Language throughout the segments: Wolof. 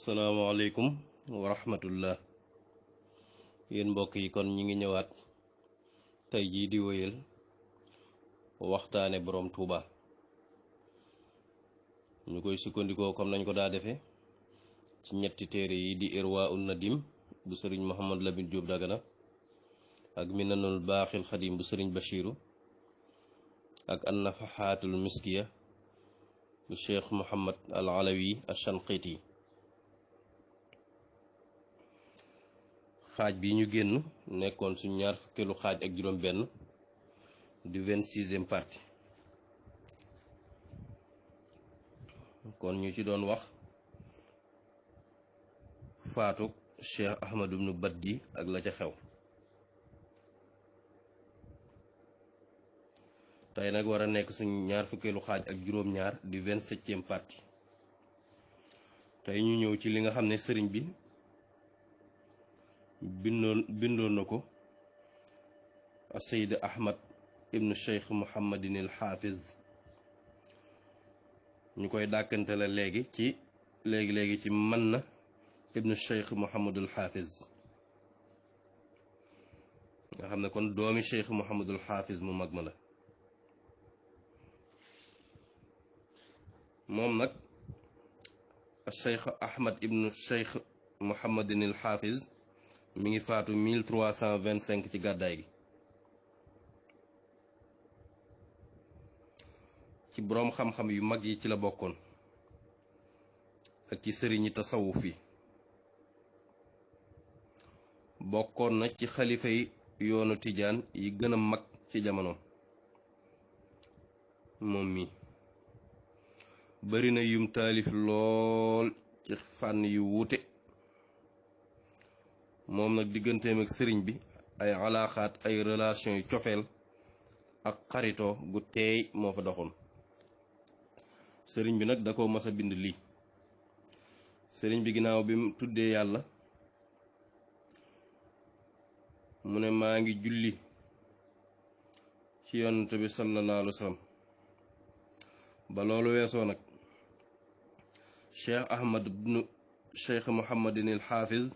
salaamaaleykum wa rahmatullah yéen mbokk yi kon ñi ngi ñëwaat tey jii di wéyal waxtaane boroom Tuuba ñu koy sukkandikoo comme nañ ko daa defe ci ñetti téere yi di Irwaa'un Nadim bu sëriñ Mouhamad Lamine Diop Dagana ak Minanul Baaxil Xadim bu sëriñ Bachiru ak An-Nafaxaatul Miskiya bu Cheikh Mouhamad al Alawi Ashanqiti xaaj bi ñu génn nekkoon suñ ñaar fukkeelu xaaj ak juróom benn di 26e partie kon ñu ci doon wax faatuk Cheikh Ahmad ibnu Baddi ak la ca xew tey nag war a nekk suñ ñaar fukkeelu xaaj ak juróom ñaar di 27e partie tey ñu ñëw ci li nga xam ne sëriñ bi bindoon na ko Sayyid Ahmad ibnu Cheikh Muhammadin al Hafiz ñu koy dàkkante la léegi ci man na ibnu Cheikh Muhammadul Hafiz nga xam ne kon doomi Cheikh Muhammadul Hafiz mu mag ma la moom nag Cheikh Ahmad ibnu Cheikh Muhammadin al Hafiz mi ngi faatu 1325 ci gàddaay gi ci boroom xam-xam yu mag yi ci la bokkoon ak ci sëriñi tasawuf yi bokkoon na ci xalifa yi yoonu tijaan yi gën a mag ci jamono moom mi bari na yum taalif lool ci fànn yu wuute moom nag digganteem ak sëriñ bi ay alaaxaat ay relation yu cofeel ak xaritoo gu teey moo fa doxoon sëriñ bi nag da ko mas a bind lii sëriñ bi ginnaaw bi mu tuddee yàlla mu ne maa ngi julli ci yonent bi sallallahu alayhi wa sallam ba loolu weesoo nag Cheikh Ahmad ibnu Cheikh Muhammadin al Hafiz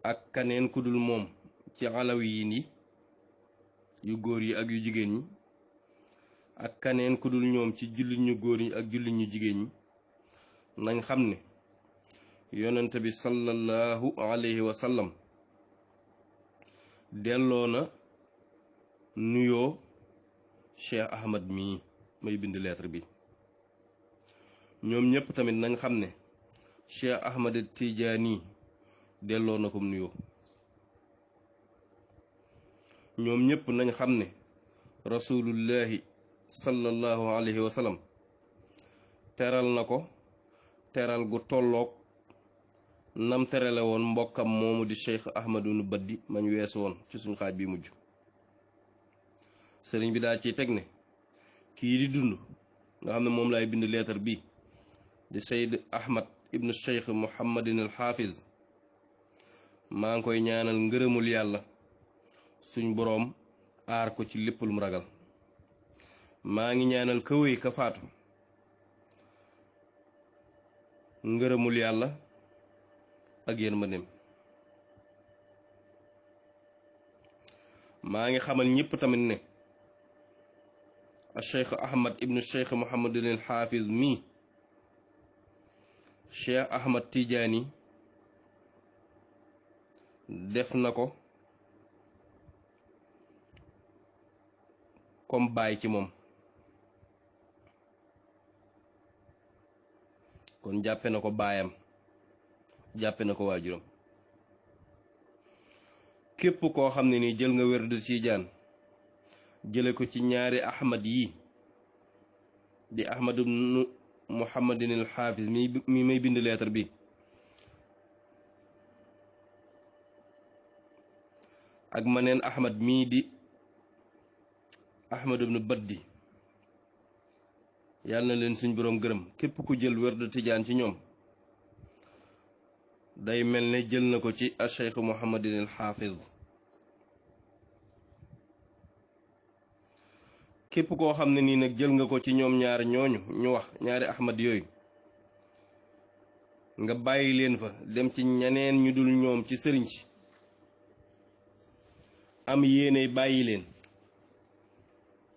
ak kaneen ku dul moom ci alawiyin yi yu góor yi ak yu jigéen ñi ak kaneen ku dul ñoom ci jullit ñu góor ñi ak jullit ñu jigéen ñi nañ xam ne yonent bi sallallahu alayhi wa sallam delloo na nuyoo Cheikh Ahmad mii may bind lettre bi ñoom ñépp tamit nañ xam ne Cheikh Ahmad Tijaani delloo na ko nuyoo ñoom ñépp nañ xam ne rasulullahi sallallahu alayhi wa sallam teral na ko teral gu tolloog nam terale woon mbokkam moomu di Cheikh Ahmadunu Baddi mañ weesu woon ci suñ xaaj bi mujj sëriñ bi daa ciy teg ne kii di dund nga xam ne moom laay bind leetar bi di Sayyid Ahmad ibnu Cheikh Muhammadin al Hafiz maa ngi koy ñaanal ngërëmul yàlla suñ boroom aar ko ci lépp lu mu ragal maa ngi ñaanal ka wéy ka faatu ngërëmul yàlla ak yërmandeem maa ngi xamal ñépp tamit ne a Cheikh Ahmad ibnu Cheikh Muhammadin al Hafiz mii Cheikh Ahmad Tijaani def na ko comme baay ci moom kon jàppe na ko baayam jàppe na ko waajuram képp koo xam ne ni jël nga wérdu Tijaan jële ko ci ñaari Ahmad yi di Ahmad ibnu Muhammadin al Hafiz mi may bind leetar bi ak maneen Ahmad mii di Ahmad ibnu Baddi yàlla na leen suñ boroom gërëm képp ku jël wérdu Tijaan ci ñoom day mel ne jël na ko ci Cheikh Muhammadin al Hafiz képp koo xam ne nii nag jël nga ko ci ñoom ñaar ñooñu ñu wax ñaari ahmad yooyu nga bàyyi leen fa dem ci ñeneen ñu dul ñoom ci sëriñ si am yéene bàyyi leen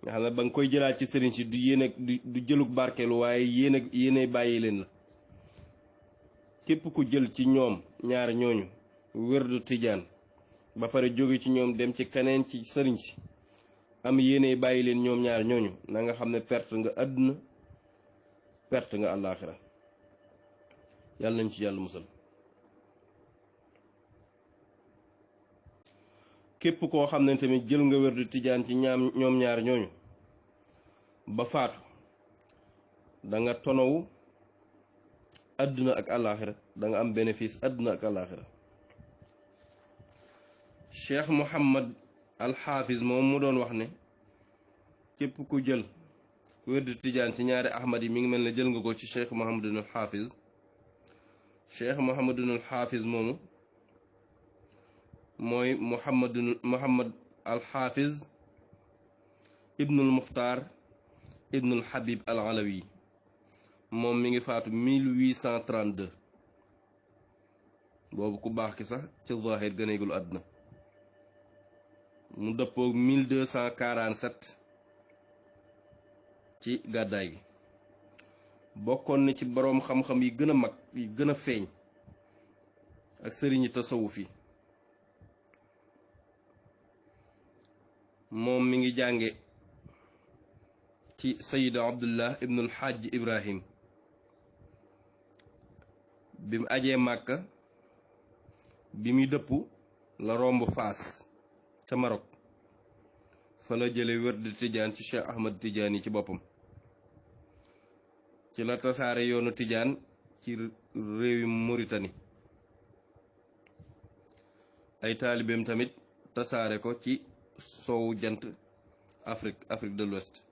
nga xam ne ba nga koy jëlaat ci sëriñ si du yéene du jëlug barkeelu waaye yéene bàyyi leen la képp ku jël ci ñoom ñaar ñooñu wérdu tijaan ba pare jóge ci ñoom dem ci keneen ci sëriñ si am yéene bàyyi leen ñoom ñaar ñooñu na nga xam ne perte nga àdduna perte nga àllaaxira yàlla nañ ci yàlla musal képp koo xam ne tamit jël nga wérdu tijaan ci ñoom ñaar ñooñu ba faatu da nga tonowu àdduna ak àllaaxira da nga am bénéfice àdduna ak àllaaxira cheikh Muhammad alxaafis moom mu doon wax ne képp ku jël wérdu tijaan ci ñaari ahmad yi mi ngi mel ne jël nga ko ci cheikh Muhammadun alxaafis cheikh Muhammadun alxaafis moomu mooy Muhammad alxaafis ibnul muxtaar ibnul habib al alawi moom mi ngi faatu 1832 boobu ku baax ki sax ci zaahir gëneegul àdduna mu dëppoo 1247 ci gàddaay gi bokkoon na ci boroom xam-xam yi gën a mag yi gën a feeñ ak sëriñi tasawuf yi moom mi ngi jànge ci sayid abdullah ibnul xaaj ibrahim bi mu ajee màkka bi muy dëpp la romb faas ca Maroc fa la jële wérdu tijaan ci cheikh ahmad tijaan yi ci boppam ci la tasaare yoonu tijaan ci réewi Mauritanie ay taalibeem tamit tasaare ko ci soowu jant Afrique de l'Ouest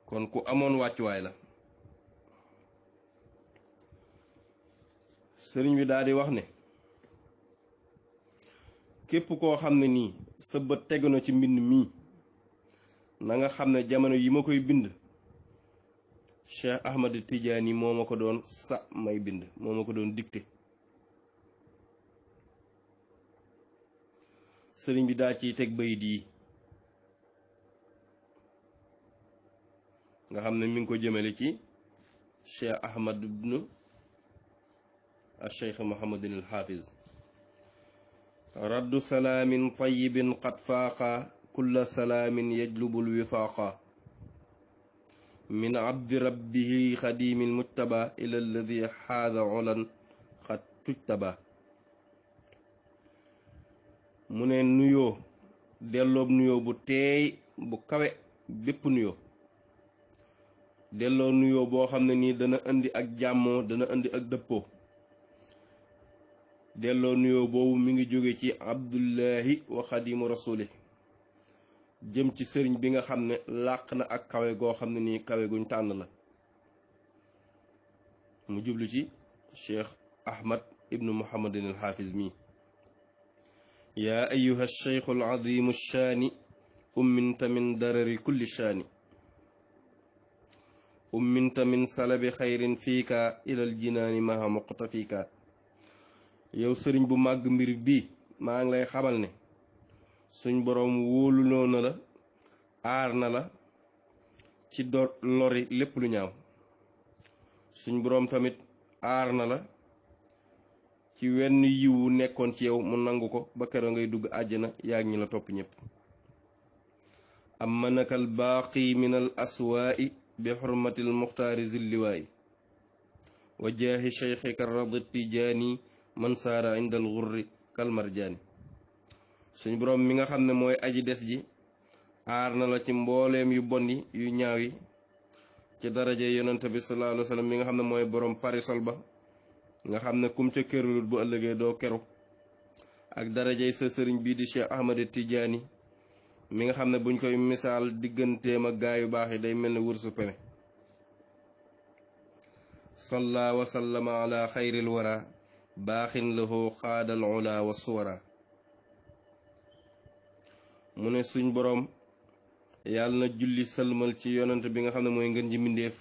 kon ku amoon wàccuwaay la sëriñ bi daal di wax ne képp koo xam ne nii sa bët tegu na ci mbind mii na nga xam ne jamono yi ma koy bind Cheikh Ahmad Tidiane moo ma ko doon may bind moo ma ko doon dicté sëriñ bi daa ciy teg bayit yi nga xam ne mi ngi ko jëmale ci Cheikh Ahmad ibnu الشيخ محمد الحافظ رد سلام طيب قد فاق كل سلام يجلب الوفاق من عبد ربه خديم المجتبى إلى الذي حاذ علا قد تجتبى mu ne nuyoo delloob nuyoo bu teey bu kawe bépp nuyoo delloo nuyoo boo xam ne nii dana indi ak jàmmoo dana indi ak dëppoo delloo nuyoo boobu mi ngi jóge ci abdullahi wa xadimu rasuli jëm ci sëriñ bi nga xam ne làq na ak kawe goo xam ne nii kawe guñ tànn la mu jublu ci cheikh ahmad ibnu muhammadin al hafiz mi yaa ayuha cheikhu al azimu shaani umminta min darari kulli shaani umminta min salabi xayrin fiika ilal jinaani maha muqtafika yow sëriñ bu màgg mbir bii maa ngi lay xamal ne suñ boroom wóoluloo na la aar na la ci lori lépp lu ñaaw suñ boroom tamit aar na la ci wenn yiwu nekkoon ci yow mu nangu ko ba keroog ngay dugg àjjana yaag ñi la topp ñépp amma nakal baaqi min al aswaa'i bi xurmatil muxtaari zilliwaay wa jaahi cheikhika radi tijaani man saara indal xurri kalmarjaani suñ boroom mi nga xam ne mooy aji des ji aar na la ci mbooleem yu bon yi yu ñaaw yi ci daraja yonent bi sallallahu alayhi wa sallam mi nga xam ne mooy boroom parisol ba nga xam ne kum ca kërulut bu ëllëgee doo keru ak darajay sa sëriñ bii di Cheikh Ahmad Tidiane mi nga xam ne buñ koy misaal digganteem ak gaa yu baax yi day mel ne wursu peme salla wa sallama ala xayril wara baaxin lahu xaadal ula wa suwara mu ne suñ boroom yàlla na julli sëlmal ci yonent bi nga xam ne mooy ngën ji mbindéef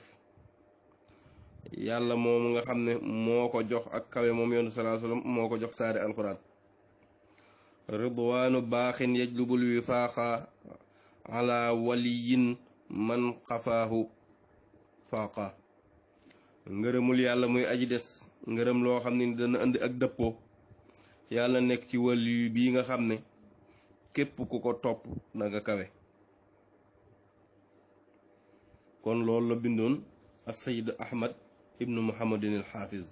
yàlla moom nga xam ne moo ko jox ak kawe moom yonent sallallahu alayhi wasallam moo ko jox saari alquran ridwaanu baaxin yajlubul wifaaqa ala waliyin man xafaahu faaqa ngërëmul yàlla muy aji des ngërëm loo xam ne dana andi ak dëppoo yàlla nekk ci waliyu bii nga xam ne képp ku ko topp na nga kawe kon loolu la bindoon as-sayyid ahmad ibnu muhammadin al-hafiz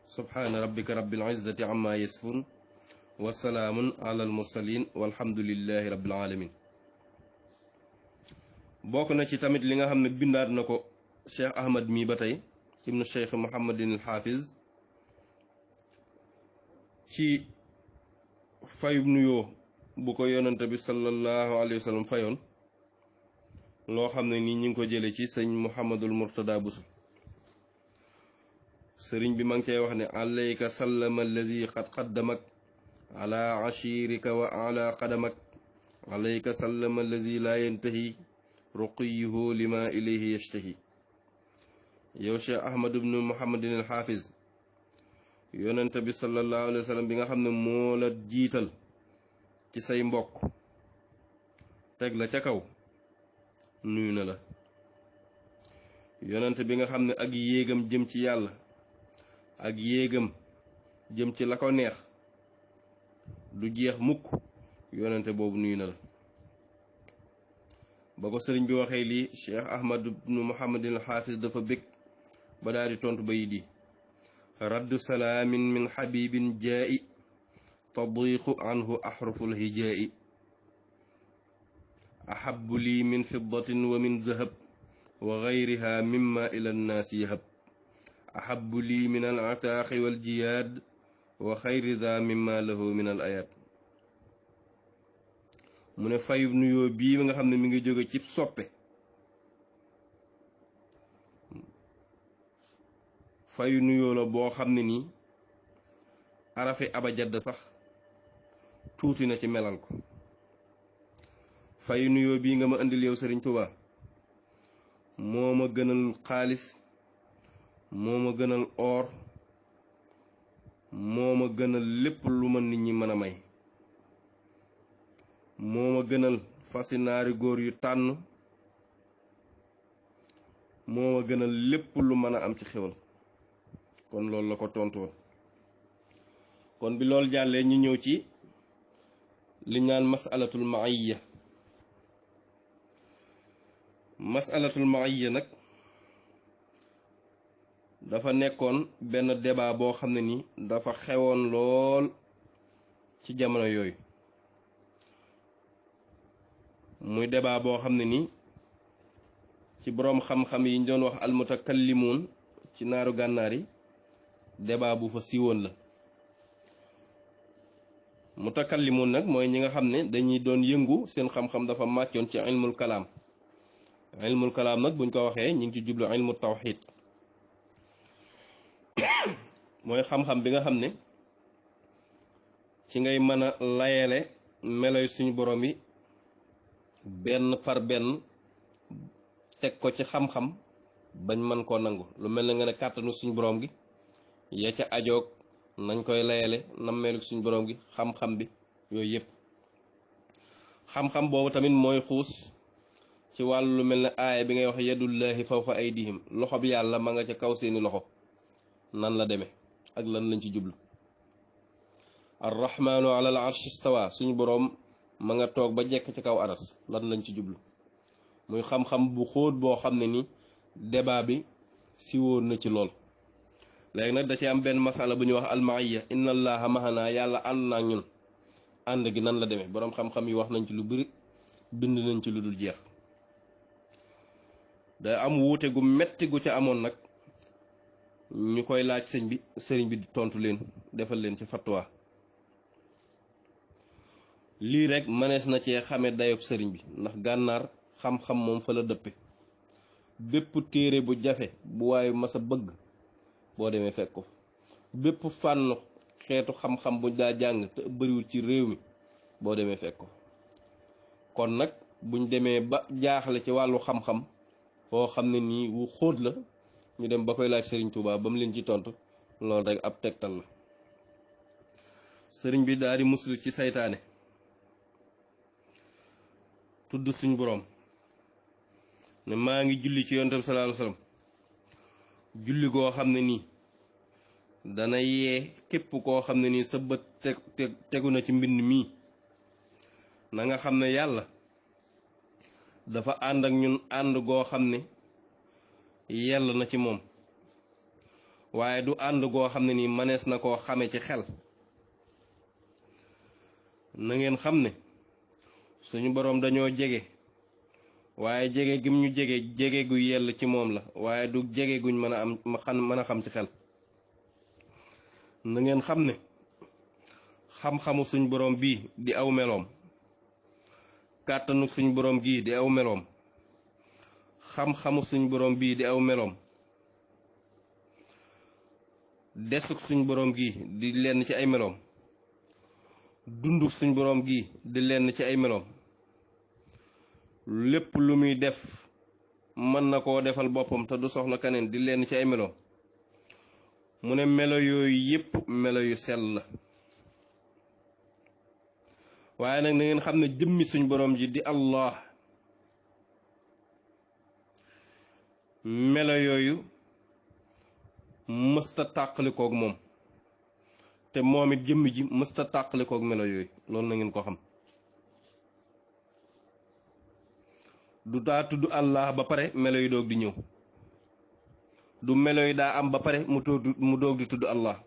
subhaana rabbika rabbil izzati amma yasifun wa salaamun ala al-mursalin walhamdulillahi rabbil alamin bokk na ci tamit li nga xam ne bindaat na ko cheikh ahmad mi ba tey ibnu cheikh muhammadin al-hafiz ci fayub nuyoo bu ko yonante bi sallallahu alayhi wa sallam fayoon loo xam ne nii ñi ngi ko jële ci sëñ muhammadul murtada busu sëriñ bi ma ngi cay wax ne alayka sallama alladi qad qaddamak ala ashirika wa ala qadamak alayka sallama alladi la yantahi ruqiyuhu lima ilayhi yashtahi yow cheikh ahmad ibnu muhammadin al hafiz yonante bi sallallahu alayhi wa sallam bi nga xam ne moo la jiital ci say mbokk teg la ca kaw nuyu na la yonante bi nga xam ne ak yéegam jëm ci yàlla ak yéegam jëm ci la ko neex du jeex mukk yonante boobu nuyu na la ba ko sëriñ bi waxee lii cheikh ahmad ibnu muhammadin al hafiz dafa bég ba daal di tontu ba yi di raddu salaamin min xabibin jaa'i tadiqu anhu ahruful hijaa'i ahabbu lii min fiddatin wa min zahab wa gayriha mimma ila nnaasi yahab ahabbu lii min al ataaqi wal jiyaad wa xayri daa mimma lahu min al ayaat mu ne fayub nuyoo bii nga xam ne mi ngi jóge ci soppe fayu nuyoo la boo xam ne nii arafi abajad sax tuuti na ci melal ko fayu nuyoo bii nga ma indil yow Sëriñ Tuubaa moo ma gënal xaalis moo ma gënal or moo ma gënal lépp lu ma nit ñi mën a may moo ma gënal fasi naari góor yu tànn moo ma gënal lépp lu mën a am ci xewal kon loolu la ko tontoon kon bi loolu jàllee ñu ñëw ci li ñaan masalatul maayya masalatul maayya nag dafa nekkoon benn débat boo xam ne ni dafa xewoon lool ci jamono yooyu muy débat boo xam ne ni ci boroom xam-xam yi ñu doon wax almutakallimuun ci naaru gànnaar yi débat bu fa siiwoon la mutakallimuun nag mooy ñi nga xam ne dañuy doon yëngu seen xam-xam dafa màccoon ci ilmul kalaam ilmul kalaam nag buñ ko waxee ñu ngi ci jublu ilmu tawxiid mooy xam-xam bi nga xam ne ci ngay mën a layale meloy suñu borom yi benn par benn teg ko ci xam-xam bañ mën koo nangu lu mel na nga ne kàttanu suñu borom gi ya ca ajoog nañ koy layale nammeelu suñu borom gi xam-xam bi yooyu yëpp xam-xam boobu tamit mooy xuus ci wàllu lu mel ne aaya bi ngay wax yadullahi fawqa aydihim loxo bi yàlla ma nga ca kaw seeni loxo nan la demee ak lan lañ ci jublu arrahmanu ala al arsh istawa suñu boroom ma nga toog ba jekk ci kaw aras lan lañ ci jublu muy xam-xam bu xóot boo xam ne ni débat bi si woon na ci lool léegi nag da ci am benn masala bu ñuy wax almaaya inna allaha mahana yàlla ànd naa ñun ànd gi nan la demee boroom xam-xam yi wax nañ ci lu bari bind nañ ci lu dul jeex day am wuute gu metti gu ca amoon nag ñu koy laaj sëriñ bi di tontu leen defal leen ci fatwa lii rek mënees na cee xame dayob sëriñ bi ndax gànnaar xam-xam moom fa la dëppe bépp téere bu jafe bu waaye masa bëgg boo demee fekk ko bépp fànn xeetu xam-xam bu daa jàng te bëriwul ci réew mi boo demee fekk ko kon nag buñ demee ba jaaxle ci wàllu xam-xam foo xam ne nii wu xóot la ñu dem ba koy laaj Serigne Touba ba mu leen ci tontu loolu rek ab tegtal la. sëriñ bi daal di muslu ci saytaane tudd suñ boroom ne maa ngi julli ci yonent bi sallallahu alayhi wasallam julli goo xam ne nii dana yee képp koo xam ne nii sa bët tegu na ci mbind mii na nga xam ne yàlla dafa ànd ak ñun ànd goo xam ne yell na ci moom waaye du ànd goo xam ne nii mënees na koo xame ci xel. na ngeen xam ne suñu boroom dañoo jege waaye jege gim ñu jege gu yell ci moom la waaye du jege guñ mën a xam ci xel. na ngeen xam ne xam-xamu suñ boroom bii di aw meloom, kàttanu suñ boroom gii di aw meloom, xam-xamu suñ boroom bii di aw meloom, desuk suñ boroom gii di lenn ci ay meloom, dunduk suñ boroom gii di lenn ci ay meloom, lépp lu muy def mën na koo defal boppam te du soxla keneen di lenn ci ay meloom. mu ne melo yooyu yépp melo yu sell la waaye nag na ngeen xam ne jëmmi suñ boroom ji di Allah melo yooyu mësta tàqalikoog moom te moom it jëmmi ji mësta tàqalikoog melo yooyu. loolu na ngeen ko xam. du daa tudd Allah ba pare melo yi doog di ñëw, du melo yi daa am ba pare mu doog di tudd Allah,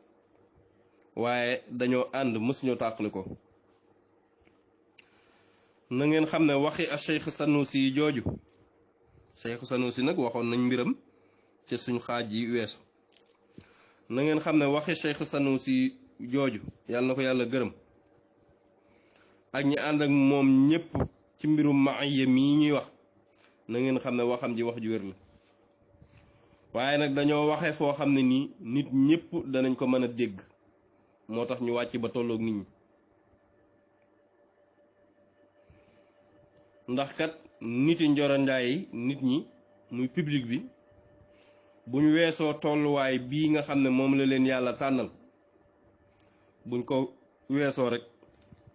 waaye dañoo ànd mës ñoo tàqali ko. na ngeen xam ne waxi a Cheikh Sanusi yi jooju, Cheikh Sanusi nag waxoon nañ mbiram ci suñ xaaj yi weesu. na ngeen xam ne waxi Cheikh Sanusi jooju yàlla na ko yàlla gërëm ak ñi ànd ak moom ñépp ci mbirum maaya mii ñuy wax, na ngeen xam ne waxam ji wax ju wér la waaye nag dañoo waxee foo xam ne nii nit ñépp danañ ko mën a dégg moo tax ñu wàcc ba tolloog nit ñi. ndax kat niti njorondaay yi nit ñi muy public bi buñ weesoo tolluwaay bii nga xam ne moom la leen yàlla tànnal, buñ ko weesoo rek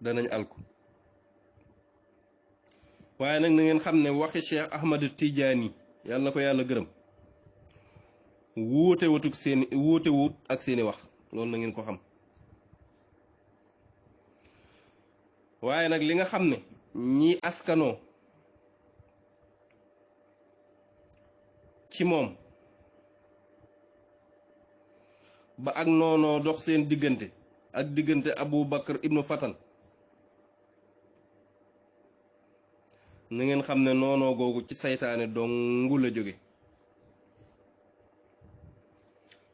danañ alku. waaye nag na ngeen xam ne waxi Cheikh Ahmad Tidiane yàlla na ko yàlla gërëm wuute wut ak seeni wax, loolu na ngeen ko xam. waaye nag li nga xam ne ñi askanoo ci moom ba ak noonoo dox seen diggante ak diggante Abu Bakr ibnu Fatan, na ngeen xam ne noonoo googu ci saytaane dongu la jóge.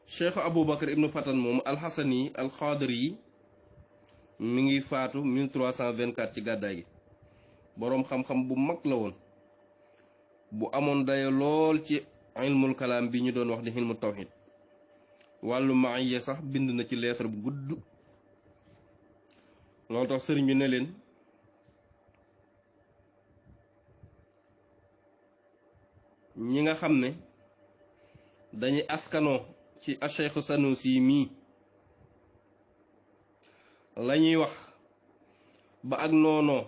Cheikh Abu Bakr ibnu Fatan moomu alxasani alxaadiri yi mi ngi faatu 1324 ci gàddaay gi. boroom xam-xam bu mag la woon bu amoon dayo lool ci ilmul kalaam bi ñu doon wax di ilmu tawxid. wàllu maaya sax bind na ci lettre bu gudd. loolu tax sëriñ bi ne leen ñi nga xam ne dañuy askanoo ci Cheikh Sanusi mii lañuy wax ba ak noonoo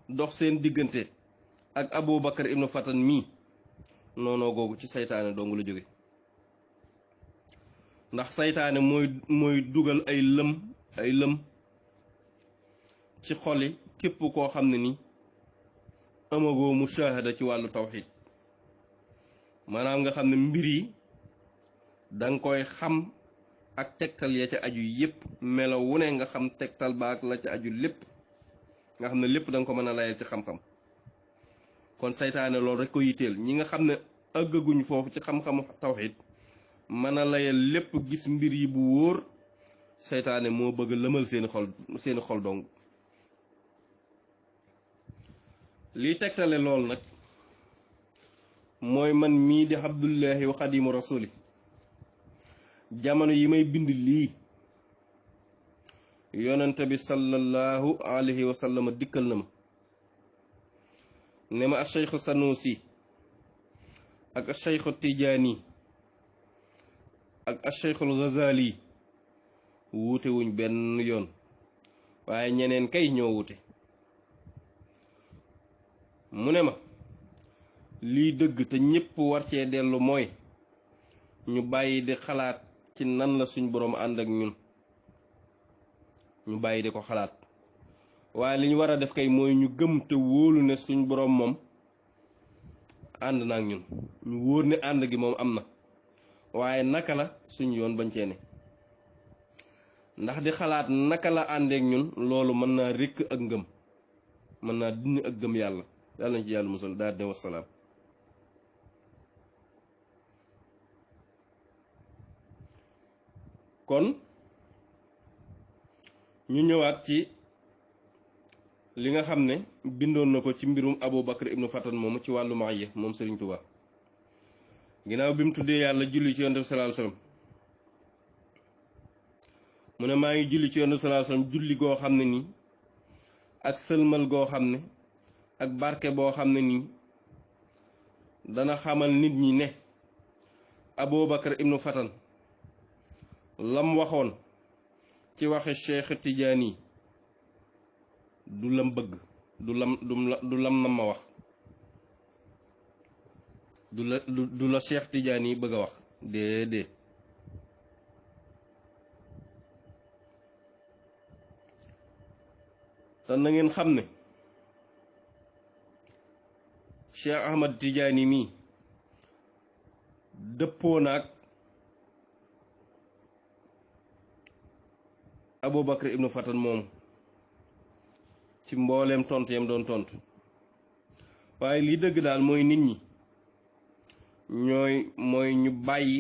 dox seen diggante ak Abu Bakar ibnu Fatan mii, noonoo googu ci saytaane dongu la jóge. ndax saytaane mooy dugal ay lëm ci xoli képp koo xam ne ni amagoo mushahada ci wàllu tawxid, maanaam nga xam ne mbir yi danga koy xam ak tegtal ya ca aju yépp, melo wu ne nga xam tegtal ba ak la ca aju lépp, nga xam ne lépp danga ko mën a layal ci xam-xam. kon saytaane loolu rek ko yitteel. ñi nga xam ne àggaguñ foofu ci xam-xamu tawxid mën a layal lépp, gis mbir yi bu wóor, saytaane moo bëgg lëmal seeni xol dong. liy tegtale lool nag mooy man mii di Abdullahi wa Xadimu Rasuli, jamono yi may bind lii yonente bi sallallahu alayhi wa sallam dikkal na ma ne ma ash-Shaykh Sanusi ak ash-Shaykh Tijaani ak ash-Shaykh al-Ghazali wuute wuñ benn yoon waaye ñeneen kay ñoo wuute. mu ne ma lii dëgg te ñépp war cee dellu mooy ñu bàyyi di xalaat ci nan la suñ boroom ànd ak ñun, ñu bàyyi di ko xalaat waaye li ñu war a def kay mooy ñu gëm te wóolu ne suñ boroom moom ànd na ak ñun, ñu wóor ne ànd gi moom am na waaye naka la suñ yoon bañ cee ne. ndax di xalaat naka la àndeek ñun loolu mën naa rekk ak ngëm, mën naa dindi ak gëm yàlla. yàlla nañ ci yàlla musal daal ne wasalaam. kon ñu ñëwaat ci li nga xam ne bindoon na ko ci mbirum Abu Bakr ibnu Fatan moomu ci wàllu maaya moom Serigne Touba ginnaaw bi mu tuddee yàlla julli ci yonent bi sallallahu alayhi wasallam mu ne maa ngi julli ci yonent bi sallallahu alayhi wasallam julli goo xam ne nii ak sëlmal goo xam ne ak barke boo xam ne nii dana xamal nit ñi ne Abu Bakr ibnu Fatan lam waxoon ci waxe Cheikh Tidiane du lam bëgg du lam na ma wax du la Cheikh Tidiane bëgg a wax déedéet. te na ngeen xam ne Cheikh Ahmad Tidiane mii dëppoo naag Abu Bakr ibnu Fatan moomu ci mbooleem tontu yam doon tontu waaye lii dëgg daal mooy nit ñi mooy ñu bàyyi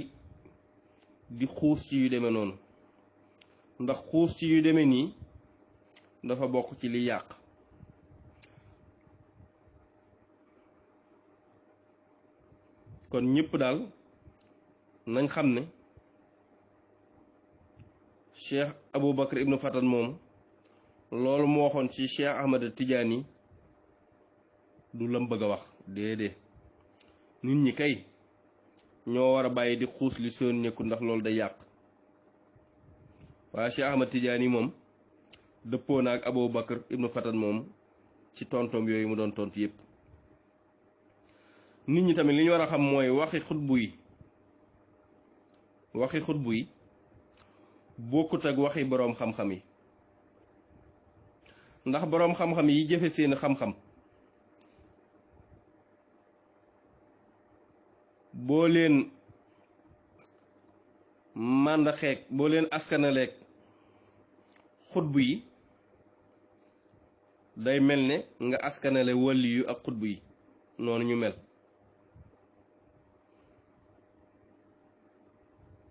di xuus ci yu demee noonu, ndax xuus ci yu demee nii dafa bokk ci li yàq. kon ñëpp daal nañ xam ne Cheikh Abu Bakr ibnu Fatan moom loolu mu waxoon ci Cheikh Ahmad Tidiane du lam bëgg a wax déedéet. nit ñi kay ñoo war a bàyyi di xuus li soon nekku ndax loolu day yàq waaye Cheikh Ahmad Tidiane moom dëppoo na ak Abu Bakr ibnu Fatan moom ci tontom yooyu mu doon tontu yépp. nit ñi tamit li ñu war a xam mooy waxi xutbu yi bokkut ak waxi boroom xam-xam yi, ndax boroom xam-xam yi jëfe seen xam-xam boo leen màndaxeek boo leen askanaleek xutbu yi day mel ne nga askanale wàlli yu ak xutbu yi noonu ñu mel.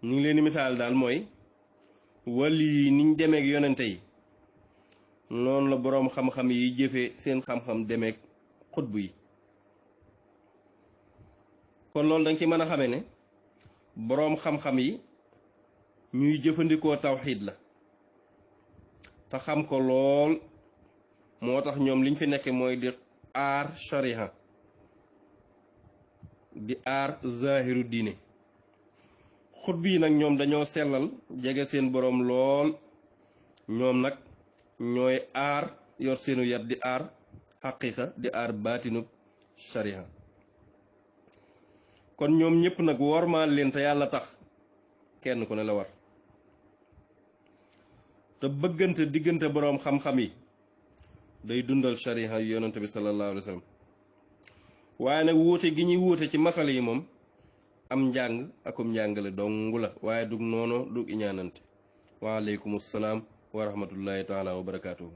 ñu ngi leen di misaal daal mooy wàlli yi niñ demeek yonente yi noonu la boroom xam-xam yi jëfe seen xam-xam demeek xutbu yi. kon loolu danga ci mën a xame ne boroom xam-xam yi ñuy jëfandikoo tawxiid la te xam ko lool, moo tax ñoom liñ fi nekk mooy di aar shariha di aar zahiru diine. xutbu yi nag ñoom dañoo sellal jege seen boroom lool, ñoom nag ñooy aar yor seenu yat di aar xaqiiqa di aar baatinub shariha. kon ñoom ñëpp nag wormaal leen te yàlla tax kenn ku ne la war te bëggante diggante boroom xam-xam yi day dundal shariha yu yonent bi sallallahu alayhi wa sallam. waaye nag wuute gi ñuy wuute ci masala yi moom am njàng akum njàngale dong la waaye dug noono dug iñaanante. waaleykum salaam wa rahmatullahi taala wa barakaatuhu.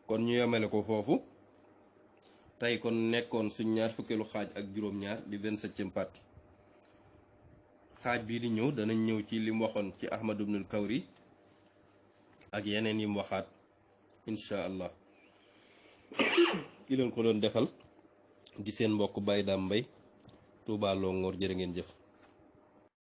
kon ñu yemale ko foofu tey kon nekkoon suñ ñaar fukkeelu xaaj ak juróom-ñaar di 27e partie. xaaj bii di ñëw danañ ñëw ci lim waxoon ci Ahmad ibnul Kawri ak yeneen yim waxaat incha allah. ki leen ko doon defal di seen mbokk Baye Dame Mbaye Touba Longhor jërë ngeen jëf.